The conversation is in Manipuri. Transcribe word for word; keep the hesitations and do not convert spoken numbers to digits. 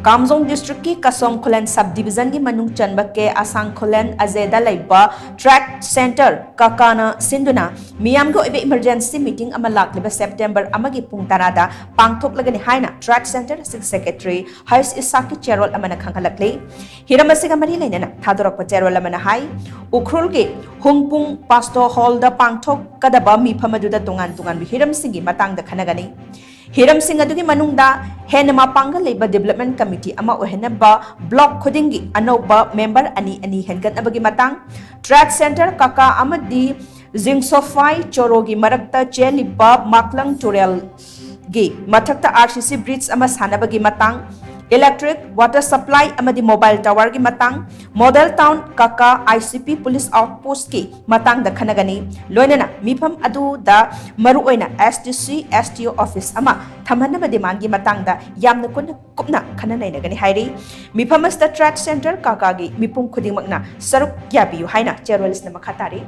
ꯀꯥꯝꯖꯣꯡ ꯗꯤꯁꯇ꯭ꯔꯤꯛꯀꯤ ꯀꯁꯣꯡ ꯈꯨꯂꯦꯟ ꯁꯕ ꯗꯤꯕꯤꯖꯟꯒꯤ ꯃꯅꯨꯡ ꯆꯟꯕ ꯀꯦ ꯑꯁꯥꯡ ꯈꯨꯂꯦꯟ ꯑꯖꯦꯗ ꯂꯩꯕ ꯇ꯭ꯔꯦꯗ ꯁꯦꯟꯇꯔ ꯀꯥꯀꯥꯅ ꯁꯤꯟꯗꯨꯅ ꯃꯤꯌꯥꯝꯒꯤ ꯑꯣꯏꯕ ꯏꯃꯔꯖꯦꯟꯁꯤ ꯃꯤꯇꯤꯡ ꯑꯃ ꯂꯥꯛꯂꯤꯕ ꯁꯦꯞꯇꯦꯝꯕꯔ ꯑꯃꯒꯤ ꯄꯨꯡ ꯇꯔꯥꯗ ꯄꯥꯡꯊꯣꯛꯂꯒꯅꯤ ꯍꯥꯏꯅ ꯇ꯭ꯔꯦꯗ ꯁꯦꯟꯇꯔ ꯑꯁꯤꯒꯤ ꯁꯦꯀ꯭ꯔꯦꯇꯔꯤ ꯍꯔꯁ ꯏꯁꯥꯛꯀꯤ ꯆꯦꯔꯣꯜ ꯑꯃꯅ ꯈꯪꯍꯜꯂꯛꯂꯤ꯫ ꯍꯤꯔꯝ ꯑꯁꯤꯒ ꯃꯔꯤ ꯂꯩꯅꯅ ꯊꯥꯗꯣꯔꯛꯄ ꯆꯦꯔꯣꯜ ꯑꯃꯅ ꯍꯥꯏ, ꯎꯈ꯭ꯔꯨꯜꯒꯤ ꯍꯨꯡꯄꯨꯡ ꯄꯥꯁꯇꯣ ꯍꯣꯜꯗ ꯄꯥꯡꯊꯣꯛꯀꯗꯕ ꯃꯤꯐꯝ ꯑꯗꯨꯗ ꯇꯣꯉꯥꯟ ꯇꯣꯉꯥꯟꯕ ꯍꯤꯔꯝꯁꯤꯡꯒꯤ ꯃꯇꯥꯡꯗ ꯈꯟꯅꯒꯅꯤ꯫ ꯍꯤꯔꯝꯁꯤꯡ ꯑꯗꯨꯒꯤ ꯃꯅꯨꯡꯗ ꯍꯦꯟꯅ ꯃꯄꯥꯡꯒꯜ ꯂꯩꯕ ꯗꯤꯕꯦꯂꯞꯃꯦꯟ ꯀꯃꯤꯇꯤ ꯑꯃ ꯑꯣꯏꯍꯟꯅꯕ ꯕ꯭ꯂꯣꯛ ꯈꯨꯗꯤꯡꯒꯤ ꯑꯅꯧꯕ ꯃꯦꯝꯕꯔ ꯑꯅꯤ ꯑꯅꯤ ꯍꯦꯟꯒꯠꯅꯕꯒꯤ ꯃꯇꯥꯡ, ꯇ꯭ꯔꯦꯗ ꯁꯦꯟꯇꯔ ꯀꯥꯀꯥ ꯑꯃꯗꯤ ꯖꯤꯡꯁꯣꯐꯥꯏ ꯆꯣꯔꯣꯒꯤ ꯃꯔꯛꯇ ꯆꯦꯜꯂꯤꯕ ꯃꯥꯛꯂꯪ ꯇꯨꯔꯦꯜꯒꯤ ꯃꯊꯛꯇ ꯑꯥꯔ ꯁꯤ ꯁꯤ ꯕ꯭ꯔꯤꯖ ꯑꯃ ꯁꯥꯅꯕꯒꯤ ꯃꯇꯥꯡ, ꯏꯂꯦꯛꯇ꯭ꯔꯤꯛ, ꯋꯥꯇꯔ ꯁꯄ꯭ꯂꯥꯏ ꯑꯃꯗꯤ ꯃꯣꯕꯥꯏꯜ ꯇꯥꯋꯔꯒꯤ ꯃꯇꯥꯡ, model town ꯀꯥꯀꯥ I C P police ꯑꯥꯎꯠꯄꯣꯁꯀꯤ ꯃꯇꯥꯡꯗ ꯈꯟꯅꯒꯅꯤ꯫ ꯂꯣꯏꯅꯅ ꯃꯤꯐꯝ ꯑꯗꯨꯗ ꯃꯔꯨꯑꯣꯏꯅ ꯑꯦꯁ ꯗꯤ ꯁꯤ, ꯑꯦꯁ ꯗꯤ ꯑꯣ ꯑꯣꯐꯤꯁ ꯑꯃ ꯊꯝꯍꯟꯅꯕ ꯗꯤꯃꯥꯟꯒꯤ ꯃꯇꯥꯡꯗ ꯌꯥꯝꯅ ꯀꯨꯞꯅ ꯀꯨꯞꯅ ꯈꯟꯅ ꯅꯩꯅꯒꯅꯤ ꯍꯥꯏꯔꯤ꯫ ꯃꯤꯐꯝ ꯑꯁꯤꯗ ꯇ꯭ꯔꯦꯗ ꯁꯦꯟꯇꯔ ꯀꯥꯀꯥꯒꯤ ꯃꯤꯄꯨꯝ ꯈꯨꯗꯤꯡꯃꯛꯅ ꯁꯔꯨꯛ ꯌꯥꯕꯤꯌꯨ ꯍꯥꯏꯅ ꯆꯦꯔꯣꯜ ꯑꯁꯤꯅ ꯃꯈꯥ ꯇꯥꯔꯤ꯫